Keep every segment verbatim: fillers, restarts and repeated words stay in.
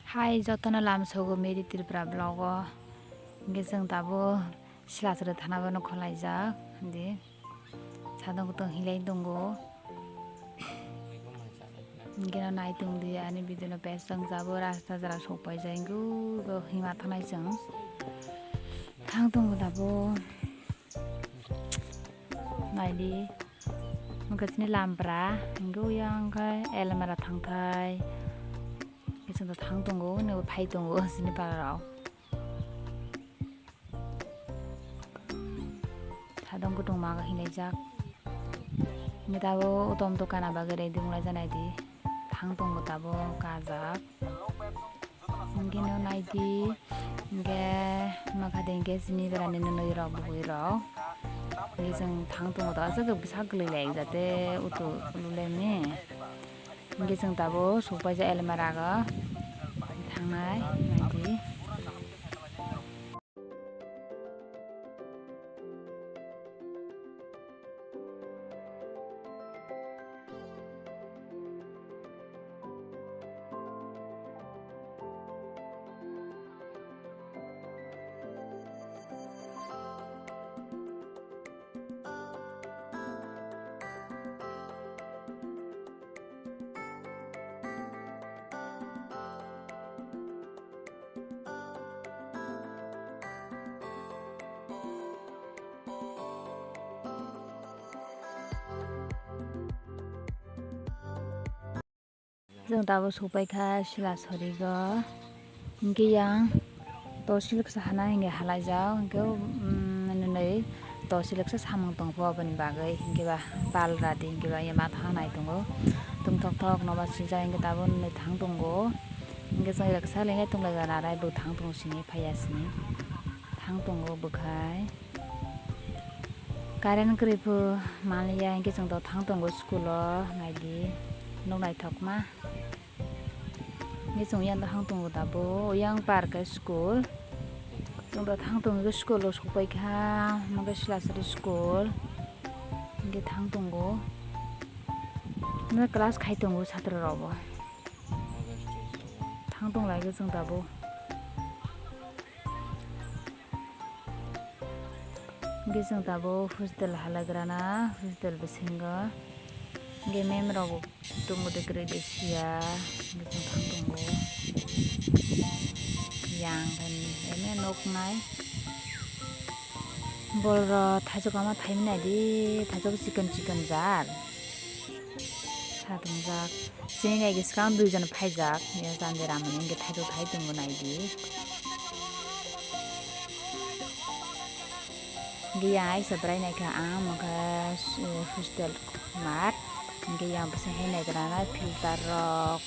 Hai jotono lamsogo Mary Tripura vlog o. Hingke chwng tabuk Silaswrwi thana bono khwlaijak. Di sadong kutong hinlai tongo. Hingke no nai tongdi ani video no pes tong jabo rasta jora sok paijak. Hingke o hima thanai chwng. Thang tongo tabuk. Naidi. Hingke chini lampra. Hingke o yang khe Elmara thangthai. Hingke chwng thang tongo, hwnwi bo phai tongo chini para rok. Sadong kutung ma hinlaijak. Hingke tabuk utom dokan aba gere dunglaijak naidi. Thang tongo tabuk kajak. Hingke no naidi. Hingke makha de hingke chini berani nwnwi rok bwrwi rok. Hingke chwng thang tongo to aswk bwsa kwlwi lai jate utu lulai mani. Hingke chwng tabuk sokpaijak Elmara o thangnai naidi. Chwng tabuk sokpaikha Silaswrwi o. Hingke yang tosil kisa hana hingke halaijak, hingke, um, nwnwi tosil kisa samung tongpho aboni bagwi, hingke ba pal radi, hingke ba ya matha nai tongo. Tungthok thok nobar swijak, hingke tabuk nwnwi thang tongo. Hingke chwng kisa lengya tonglaijak, narai bo thang tongo sini, phaiya sini. Thang tongo bwkhai. Current kwrwi pho manliya, hingke chwng to thang tongo school o, naidi, nok naithokma. Hingke chwng yang thang tongo tabuk, yang park khe school. Chwng to thang tongo school o sokpaikha, hingke Silaswrwi school. Hingke thang tongo. Hingke class khai tongo chatra rok bo. Thang tonglaikhe chwng tabuk. Hingke chwng tabuk hostel halaigrana, hostel bisingo. Hingke mem rok bo tongmode kwrwi de siya. Hingke chwng thang tongo. Yang khe eme noknai. Bol rok thaichuk ama thaimani naidi, thaichuk chikon chikon jar. Satungjak. Chini naigi swkang dui jon phaijak. Ya jande ramani hingke thaichuk thai tongo naidi. Hingke yang aisa bwrai naikha ang mokhe, eh, hostel mar. Hingke yang bwswk hai naigra nai filter rok.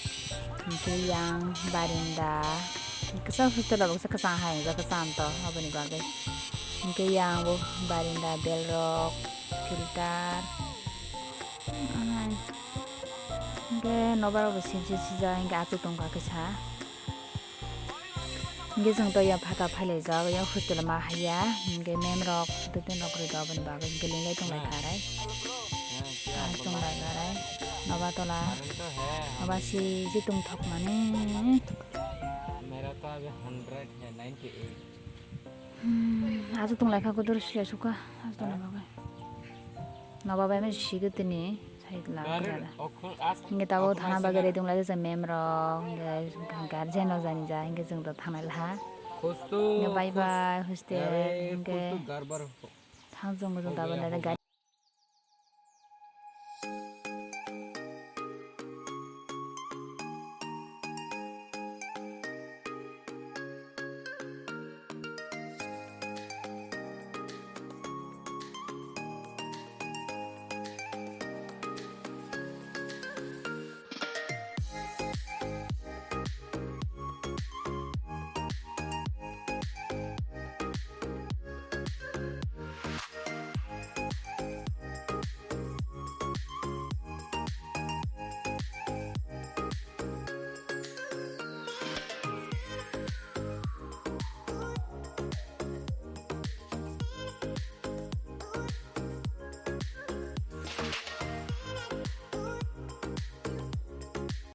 Hingke yang barinda. Kisa hostel rok bwswk kwchang hai wngjak kwchang to aboni bagwi. Hingke yang bo barinda bel rok filter. Hingke nobar bo sijak sijak hingke achuk tongkha kisa. Hingke chwng to yang phatha phailaijak, yang hostel ma haiya, hingke mem rok, student rok kwrwi do aboni bagwi hingke linglai tonglaikha arai. Ah, tonglaikha arai. Nobar tola. Nobar si, si tongthok mani. मेरा तो अभी hundred है, ninety eight. Hmm, achu tonglaikha kotor sila suka, achu tonglaikha. Nobar bai ma sigi tini, side la, kira la. Hingke tabuk thana bagwi ready wnglaijak mem rok, hingke guardian rok jani ja, hingke chwng to thangnai laha. Hingke bye bye, hostel, hingke thang chwng tabuk nai gari.